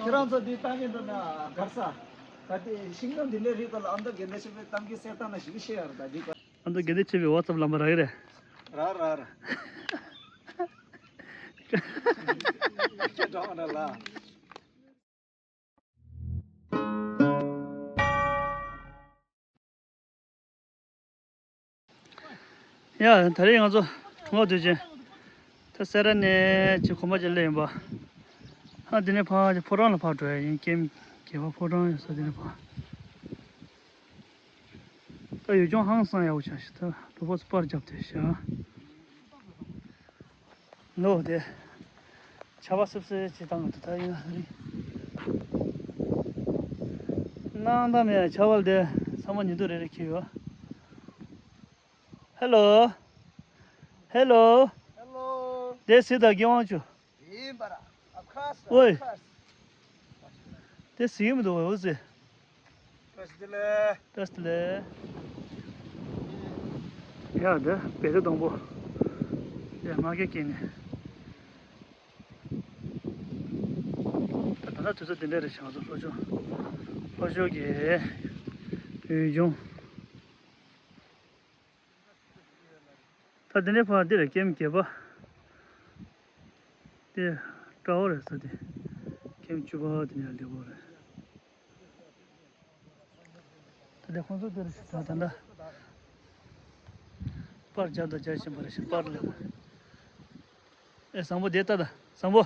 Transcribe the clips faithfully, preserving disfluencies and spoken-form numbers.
ཁྱེད་རང་ཚོ་འདི་ལྟ་གིན་འདུག་ན་དགའ་ས། ད་ལྟའི་ཤིང་སྡོང་འདི་འདྲའི་རིགས་དག་ལ་ཨ་མདོ་དགེ་ལྡན་ཆོས་འཕེལ་གཏམ་རྒྱུད་གསེར་ཐང་ནང་ཞིག་བཤད་ཡོད་རེད། ད་འདི་ཨ་མདོ་དགེ་ལྡན་ཆོས་འཕེལ་ཝ་ཚབ་ལམ་པ་རག་གི་རེད། རག་རག་རག་ཁྱེད་འགྲོ་ཨ་ན་ལ། ཡ། ད་རེས་ང་ཚོ་གྲོང་པ་དུས་ཆེན་ད་སེ་ར་ནས་ཅིག་གོམ་པ་ཅིག་སླེབས་ཡིན་པ། ཧ། འདི་ནས་ཕར་ཕོ་བྲང་ལ་ཕར་འགྲོ་ཡ་ཡིན། ཀེམ་གད་པ་ཕོ་བྲང་ཡོད་ས་འདི་ནས་ཕར། ད་ཡུལ་ལྗོངས་ཧང་སང་ཡག་པོ་ཆགས་ཤག་ད་ལུང་པ་ཚོ་པར་བརྒྱབ་བསྡད་ཤག་ལོ་དེ། ཆར་པ་སིབ་སིབ་ཅིག་བཏང་གི་འདུག་ད་ཡིན་ན་རེད། སྣང་དག་མེད། ཆར་པ་དེ་ཚང་མ་ཉིན་ཐོ་རེ་རེ་འཁྱེར་ཡོད། ཧེ་ལོ། ཧེ་ལོ། ཧེ་ལོ། དེ་སི་ད་དགེ་དབང་ཆུ། ཡིན་པ་ར། ཨ་ཁ་ས། ཨོའི། ཨ་ཁ་ས། དེ་སི་ཡིན་མི་འདུག་འོ་ཟེ། བཀྲ་ཤིས་བདེ་ལེགས། བཀྲ་ཤིས་བདེ་ལེགས། ཡ། འདི་བེ་ཏི་སྡོང་པོ། ཡ། མ་གེ་སྐྱེས་ནས། ད་ད་ལྟ་དུས་ཚོད་འདི་འདྲ་རེད་བྱུང་སོང་། ལྷོ་ཕྱོགས། ལྷོ་ཕྱོགས་ཀྱི་ཡུལ་ལྗོངས། ད་འདི་ནས་ཕར་འདི་རེད། ཀེམ་བརྒྱད་པ། དེ་སྤྲ་བོ་རེད་ས་དེ། ཀེམ་བཅུ་པ་དེ་ནས་སླེབས་པ་རེད། ད་དེ་ཁོང་ཚོ་དེར་ད་ད་ད། པར་རྒྱག་དང་རྒྱག་བཞིན་པ་རེད་ཤག་པར་ལ། ཨེ། བཟང་པོ་དེ་ལྟ་ད། བཟང་པོ།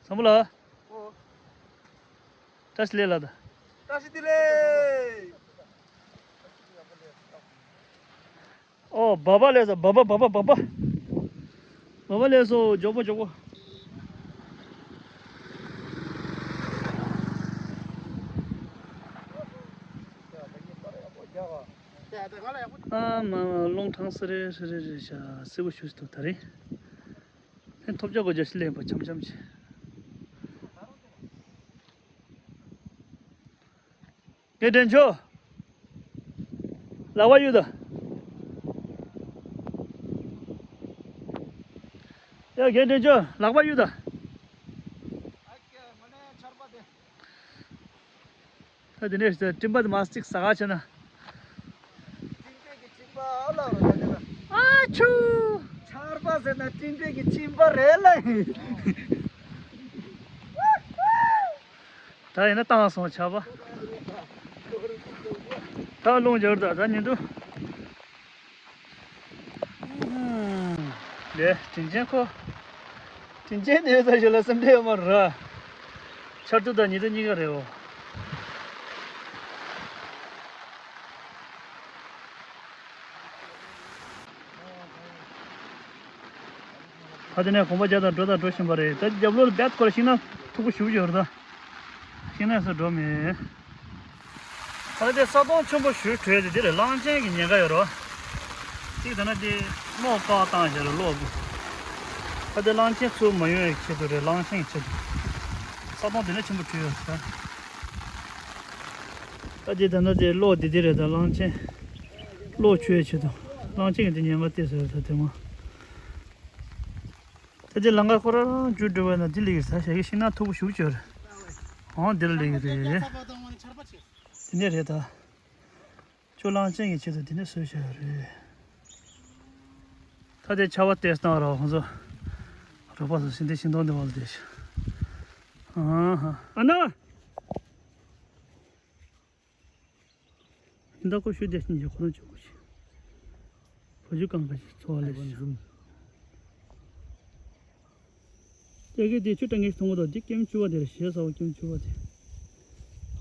བཟང་པོ་ལགས། ཨོ། བཀྲ་ཤིས་བདེ་ལེགས་ལགས་ད། བཀྲ་ཤིས་བདེ་ལེགས། ཨོ། བ་བ་ལེགས་སོ། བ་བ་བ་བ་བ་བ། བ་བ་ལེགས་སོ། མགྱོགས་པོ་མགྱོགས་པོ། ཨ་མ་མ། རླུང་ཐང་སེ་རེ་སེ་རེ་རེད་ཤག་སེར་པོ་ཞུ་ཞིག་འདུག་ད་རེས། ཨེ། ཐོབ་རྒྱག་གོ་རྒྱག་ཞིག་ལེན་པ་འཆམ་འཆམ་བྱེད། རྒན་དྲིན་ཆེ། ལག་པ་གཡུག་དང་། ཡ། རྒན་དྲིན་ཆེ། ལག་པ་གཡུག་དང་། ད་དེ་ནས་སྤྲིན་པ་དེ་མར་གཅིག་ཟ་ག་བྱས་ན། སྤྲིན་པའི་གི་སྤྲིན་པ་ཨ་ལ་རོ་ད་དེ་ལ། ཨ་ཆུ། ཆར་པ་ཟེར་ན་སྤྲིན་པའི་གི་སྤྲིན་པ་རེད་ལ། ད་ཡིན་ན་བཏང་སོང་ཆར་པ། ད་རླུང་འབྱོར་ད་ད་ཉིན་དུ། ལས་དྲིན་ཅན་ཁོ། དྲིན་ཅན་དེ་ཡོད་ས་ཞིག་ལ་སེམས་ཁྲལ་ཡོད་མ་རེད། ཆར་དུས་དང་ཉི་དུས་གཉིས་ཀ་རེད་འོ། ད་དེ་ནས་གོམ་པ་རྒྱག་དང་འགྲོ་དང་འགྲོ་བཞིན་པ་རེད། ད་རྒྱབ་ལོགས་ལ་བེད་ཁོ་ར་ཤིང་ནགས་མཐུག་པོ་ཞེ་པོ་ཅིག་ཡོད་རེད་ད། ཤིང་ནགས་སུ་འགྲོ་མེད། ད་དེ་ས་དོང་ཆེན་པོ་ཞིག་བྲོས་ཏེ་འདི་ལ་གླང་ཆེན་གྱི་ཉེན་ཁ་ཡོད་རེད་བ། གཅིག་ད་ན་དེ་གློག་བཀག་བཏང་བཞག་རེད་གློག་གི། ད་དེ་གླང་ཆེན་ཚུར་མ་ཡོང་བའི་ཆེད་དུ་རེད། གླང་ཆེན་གྱི་ཆེད་དུ། ས་དོང་དེ་འདྲ་ཆེན་པོ་བྲོས་ཡོད་རེད་ད། ད་དེ་ད་ན་དེ་གློག་དེ་དེ་རེད་ད། གླང་ཆེན་གློག་འཁྱུ་བའི་ཆེད་དུ། གླང་ཆེན་གྱི་དེ་ཉེན་ཁ་ཏོག་ཙམ་ཡོད་རེད་ད་དེ་མ། ད་དེ་ལམ་ཁ་ཁོ་རང་རང་རྒྱུད་འགྲོ་བས་ན་འདི་ལེགས་ས་ཞེ་གི་ཤིང་ནགས་མཐུག་པོ་ཞེ་པོ་ཅིག་ཡོད་རེད། འོང་འདི་ལ་ལེགས་རེད། དེ་ནས་རེད་ད། ཁྱོད་གླང་ཆེན་གྱི་ཆེད་དུ་འདི་ནས་བཟོས་བཞག་ཡོད་རེད། ད་དེ་ཆར་པ་ཏོག་ཙམ་བཏང་རོགས་ཁོང་ཚོ། རོགས་པ་ཚོ་ཟིན་ཏེ་ཤིང་སྡོང་འདི་བར་བསྡད་ཤག་ཨ་ཧ། ཨ་ན། ད་ཁོ་ཤུ་དེ་སྙིང་རྗེ་ཁོ་རང་ཆུང་ཀུ་ཞིག་བུ་ཆུང་གང་ག་ཞིག་འཚོ་བ་ལས་ཤིག་དེ་གའི་དེ་ཆུ་གྲང་གི་མཐོང་གི་འདུག་འདི་ཀེམ་བཅུ་པ་དེ་རེད། ཞེ་ས་བ་ཀེམ་བཅུ་པ་དེ།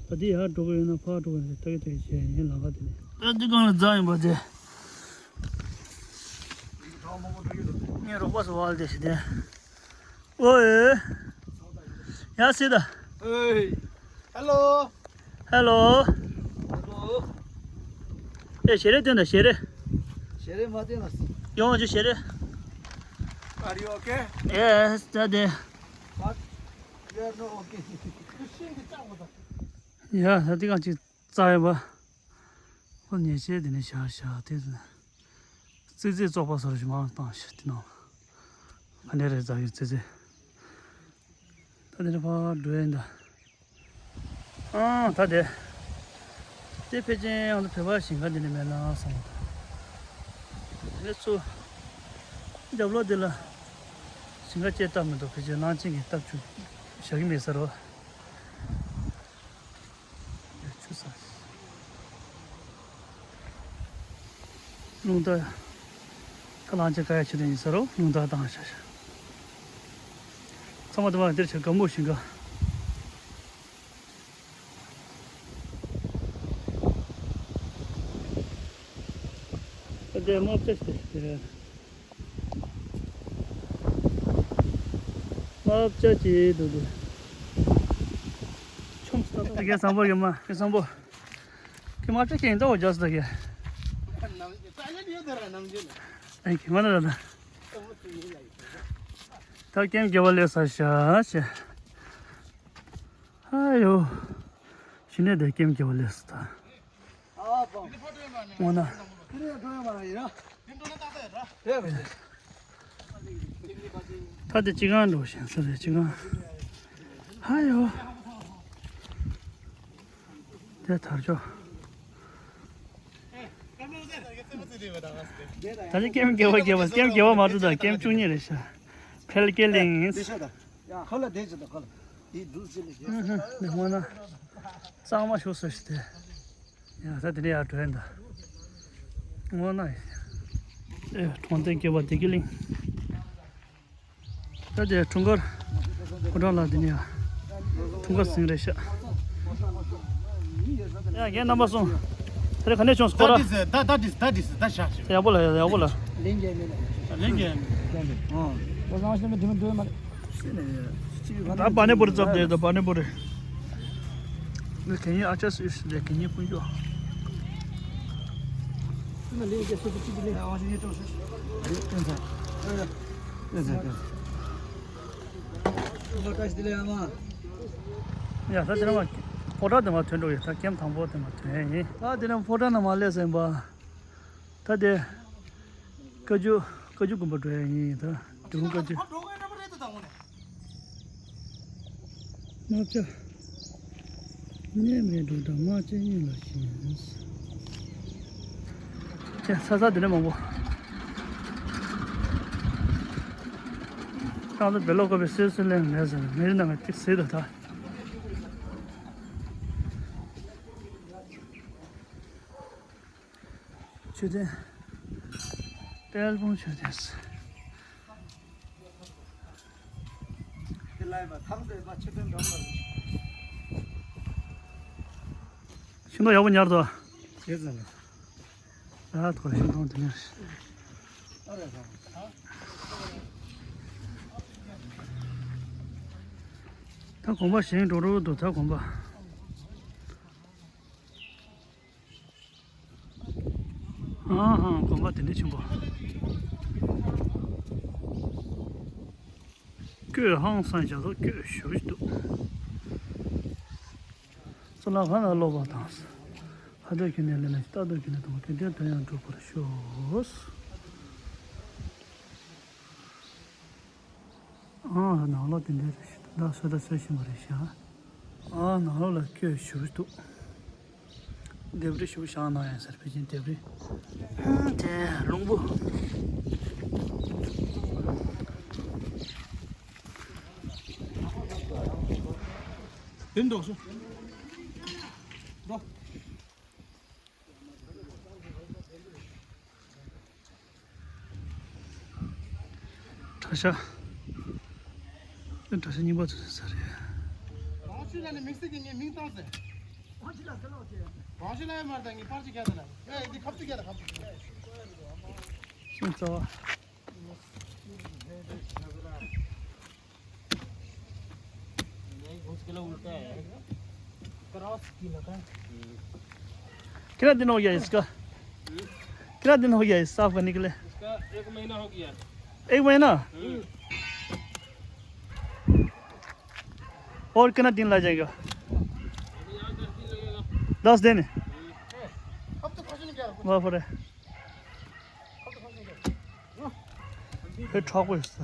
ད་འདི་ཡར་འགྲོ་གི་ཡོད་ན་ཕར་འགྲོ་གི་ཡོད་ན་ད་གི་དེ་གི་བྱས་ཡིན་ལམ་ཁ་དེ་ནས། ད་འདི་གང་ལ་འཛག་ཡིན་པ་དེ། ངའི་རོགས་པ་ཚོ་བ་ལ་དེ་ཞིག་དེ། ཨོའེ། ཡ་སི་ད། ཨེ། ཧེ་ལོ། ཧེ་ལོ། ཧེ་ལོ། ཨེ་ཞལ་རས་སྟོན་དང་ཞལ་རས། ཞལ་རས་མ་སྟོན་ལ། ཡོང་ཅི་ཞལ་རས། Are you okay? Yes, daddy. But you are not okay. ཡ་ད་དེ་གང་ཅི་རྩ་ཡོད་པ། ཁོ་ཉེས་ཆད་དེ་ནས་བཞག་བཞག་དེ་ཙི་ཙི་བཙོག་པ་བཟོ་ར་ཞིག་མང་བཏང་ཞིག་དེ་ནང་ག་ནས་རེད་རྩ་ཡོད་ཙི་ཙི། ད་ ད་དེ་ནས་ཕར་འགྲོ་ཡིན་ད། ཨང་ད་དེ། དེ་ཕལ་ཆེར་ང་ཚོ་བོད་པ་ཞིང་ཁ་འདི་ནས་མེད་ན་བསམ། དེ་ནས་ཚུར། རྒྱབ་ལོགས་འདི་ལ། ཞིང་ཁ་བཅས་སྟབས་མི་འདུག་ཕལ་ཆེར་གླང་ཆེན་གྱི་སྟབས་བཅུག་བཞག་གི་མེད་ས་རོ། ཆུ་ས། རླུང་རྟ། ཁ་ལང་ཆེ་ཀ་ཡ་ཆུ་དེ་ཡིན་ས་རོ་རླུང་རྟ་བཏང་ཤ་ཤ། ཚང་མ་དུ་མ་འདིར་ཆ་སྒམ་པོ་ཞིང་ཁ། དེ་དམག་བྱ་ཞིག་དེ། དམག་བྱ་ཅིག་འདུག་འདུག་ཆོམ་སྟ་སྟ་གེ་བཟང་པོ་གེ་མ་གེ་བཟང་པོ། གེ་དམག་བྱ་གེ་འདྲ་བོ་རྒྱག་སྟ་གེ། ཨེ་གེ་མ་ན་ར་ད། ད་ཀེམ་རྒྱལ་བ་ལས་ས་ཤ་ཤ། ཨ་ཡོ། ཤི་ནས་དེ་ཀེམ་རྒྱལ་བ་ལས་ས་ད། འོ་ན། ད་དེ་ཅི་གང་འགྲོ་ཞིང་ས་རེད་ཅི་གང་། ཧ་ཡོ། དེ་དར་ལྕོག་ད་ནི་ཀེམ་བརྒྱད་པ་བརྒྱད་པ་ཀེམ་བརྒྱད་པ་མ་གཏོགས་ད་ཀེམ་བཅུ་གཉིས་རེད་ཤག་ཕལ་སྐྱེ་གླིང་། ཁོ་ལ་བསྡད་ཅི་ད་ཁོ་ལ། དེ་འདུག་ཅི་ལ་རྒྱལ་ས། ཨ་ཧ་ཧ་ཧ། འོ་ན། གཙང་མ་ཤོག་ས་ཞིག་དེ། ཡ་ད་དེ་ནས་ཡར་འགྲོ་ཡིན་ད། འོ་ན། ཨེ་གྲོང་རྡལ་སྐྱེ་བ་བདེ་སྐྱིད་གླིང་། ད་དེ་འཁྲུངས་སྐར་ཕོ་བྲང་ལ་དེ་ནས་ཡ། འཁྲུངས་སྐར་ཟིང་རེད་ཤག་ཡ་ངའི་རྣམ་པ་སོང་། དེ་རིང་ག་ནས་བྱུང་སྐོར་ར། ད་ད་ད་ད་ད་ད་ད་ཤག་ཤག་ཡག་པོ་ལ་ཡག་པོ་ལ། ལེན་རྒྱལ་མེད་ལ། ལེན་རྒྱལ་མེད། ཨོ། ད་སང་ཞིག་མི་དེ་མི་འདོད་མ་རེད། ད་པ་ནི་པུ་རི་ཙབ་དེ་ད་པ་ནི་པུ་རི། ངས་གན་ཡིན་ཨ་ཅག་སུ་ཡོད་ཟེར་གན་ཡིན་ཀུན་སྐྱོ། ཡ་ད་དེ་ནས་མ་ཕོ་བྲང་དེ་མ་ཐོན་འགྲོ་ཡོད་ད་ཀེམ་དང་པོ་དེ་མ་ཐོན་ཡིན། ད་དེ་ནས་ཕོ་བྲང་ནང་མ་སླེབས་ཟིན་པ། ད་དེ། བཀའ་བརྒྱུད། བཀའ་བརྒྱུད་དགོན་པ་འགྲོ་ཡ་ཡིན་ད། དེ་ཀུན་བཀའ་བརྒྱུད། དམག་བྱ། གནས་མེད་འགྲོ་དྲ་དམག་བྱ་གཉིས་ལ་ཞེན། ཅེ་ས་ས་དེ་ནས་མང་པོ། ཁྱེད་ཚོ་བེ་ལོ་ཀོ་པའི་སེ་སུ་ལེན་མེད་ཟེར་མེ་རི་ནང་གི་ཏིག་སེ་དུ་ད། མཆོད་རྟེན། དཔལ་སྤུངས་མཆོད་རྟེན། ཤིང་ཏོག་ཡག་པོ་ཉར་དོ། ཡེ་ཟ་ལ། ཨ་ཐོ་ཤིང་ཏོག་དེ་ཉར། ད་དགོན་པ་བཞེངས་འགྲོ་རུ་འདུག་ད་དགོན་པ། ཨ་ཧ་དགོན་པ་དེ་འདྲ་ཆེན་པོ། སྐྱོད་ཧང་སང་བྱ་དོ་སྐྱོད་ཞུ་འདུག་ཙ་ལ་ཧ་ན་ལོ་བ་དང་། ཧ་དོ་ཁྱོད་ནས་ལེན་ན་ལྟ་དོ་ཁྱོད་ནས་དང་དེ་འདྲ་དོན་ཡང་འགྲུབ་པར་ཤོག་ཨ་ནང་ལོགས་དེ་འདྲ་རེད་ཤག་ད་སོ་ད་སོ་ཤིང་བ་རེད་ཤག་ཨ་ནང་ལོགས་ལ་སྐྱོད་ཞུ་འདུག་ལྡེབས་རིས་ཞིག་བཞག་གནང་ཡ་ཟེར་ཕལ་ཆེར་ལྡེབས་རིས། དེ་རླུང་བུ། དེ་འགྲོ་ཤོག་འགྲོ། གྲྭ་ཤག་དེ་གྲྭ་ཤག་རྙིང་པ་ཚོ་ཟེར་ས་རེད། གང་ཤེས་ལ་ནི་དམིགས་བསལ་གྱི་ངའི་མིང་བཏང་ཟེར། གང་ཤེས་ལ་ཟེར་ལོག་ཅེས། གང་ཤེས་ལ་ཡ་མར་ད་ངའི་པར་ཅིག་རྒྱག་ད་ལ། ཡ་ཡ་འདི་ཁབ་ཅིག་རྒྱག་ད་ཁབ་ཅིག་ཤིང་རྩ་བ། नहीं, उसके लिए उल्टा है। क्रॉस की लगा। कितना दिन हो गया इसका? कितना दिन हो गया इस साफ करने के लिए? इसका एक महीना हो गया। एक महीना? हम्म। और कितना दिन लग जाएगा? अभी यहाँ दस दिन लगेगा। दस दिन? हम्म। अब तो फंस नहीं गया। वाह, फरे। फिर ठोक को हिस्सा।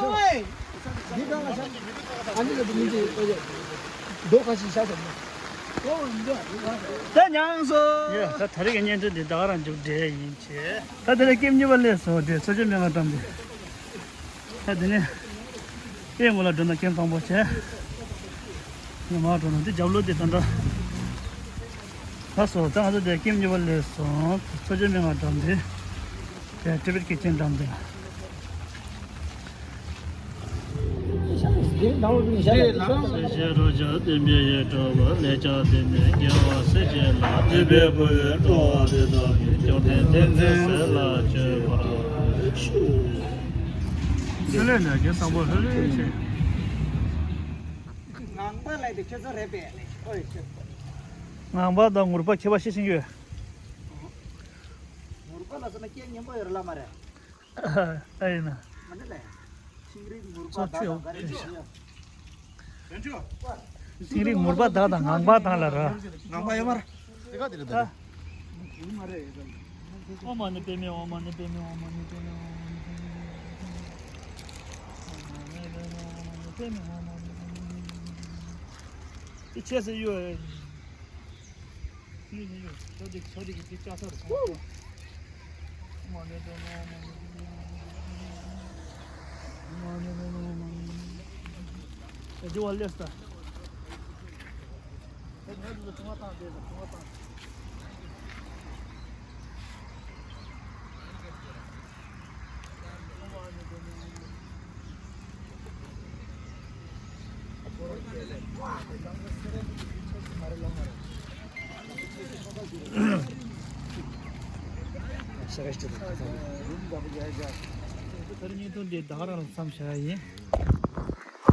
ཤོག་འདི་གང་ལ་ཤོག་ཨ་ནི་ལ་འདི་མི་འདི་ཨོ་ཡ། རྡོ་ཁ་ཤས་ཤ་ཤ་ནི། ད་མྱངས་སོ། ཡ་ད་ད་རེས་ཀྱི་བརྙན་འཕྲིན་འདི་ད་ག་རང་མཇུག་སྒྲིལ་ཡིན་བྱས། ད་དེ་ནས་ཀེམ་གཉིས་པ་སླེབས་སོང་། དེ་ཚོ་ཆུ་སྨན་ཁང་འགྲམ་དེ། ད་དེ་ནས་དེའི་ངོས་ལ་འགྲོ་ན་ཀེམ་དང་པོ་བྱས། ངས་མར་འགྲོ་ན་དེ་རྒྱབ་ལོགས་དེ་ད་ལྟ། ལགས་སོ། ད་ང་ཚོ་དེ་ཀེམ་གཉིས་པ་སླེབས་སོང་། ཚོ་ཆུ་སྨན་ཁང་འགྲམ་དེ། དེ་ཊི་བེཊ་ཀི་ཆེན་འགྲམ་དེ། སེམས་ཅན་རོ་བརྒྱ་བསྟན་པའི་ཡིད་སྤྲོ་བ། ལེགས་བྱས་བསྟན་པའི་དགེ་བ་སྲིད་ཞིའི་བླ། སྲིད་པའི་བུ་ཡི་སྤྲོ་བ་དེ་དག་གིས། བཅོམ་ལྡན་འདས་མཛད་ལ་སྤྱོད་པར་ཤོག་ལྷོད་ལྷོད་ནས་རྒན་བཟང་པོ་ལྷོད་ལྷོད་བྱས། ངང་པ་ལ་དེ་ཁྱོད་ཚོ་རེད་པས་ལས་ཁོ་ཡི་ཁྱོད་ཚོ། ངང་པ་དང་ངུར་པ་ཁྱད་པར་ཤེས་ཤེས་ཡོད། ངུར་པ་ལ་སོང་ན་སྐད་སྙན་པོ་ཡོད་རེད་ལ་མ་རེད། ཨ་ཡིན་ན། མ་འདྲ་ལས། ཤིང་རིགས་ངུར་པ་དག་དང་ག་རེ་ཡོད། ཤིང་རིགས་ངུར་པ་དག་དང་ངང་པ་དང་ལ་ར། ངང་པ་ཡོད་མ་རེད། དེ་ག་དེ་རེད་ད། ཨོཾ་མ་ཎི་པདྨེ་ཧཱུྃ། ཨོཾ་མ་ཎི་པདྨེ་ཧཱུྃ། ཨོཾ་མ་ཎི་པདྨེ་ཧཱུྃ། ཨོཾ་མ་ཎི་པདྨེ་ཧཱུྃ། ཨོཾ་མ་ཎི་པདྨེ་ཧཱུྃ། དེ་ཆེ་སེ་ཡོད། ཡོད་ཡོད་ཡོད། ཆོ་དེ་ཆོ་དེ་གི་དེ་ལྕགས་ཚར་སོང་། མ་ཎི་པདྨེ་ཧཱུྃ། མ་ཎི་པདྨེ་ཧཱུྃ། དེ་བ་ལེས་ད། དེ་ང་ཚོ་ཐུང་བ་བཏང་དེ་ཐུང་བ་བཏང་། ད་ཉིས་སྟོང་འདི་ད་ག་རང་ལ་མཚམས་བཞག་ཡིན།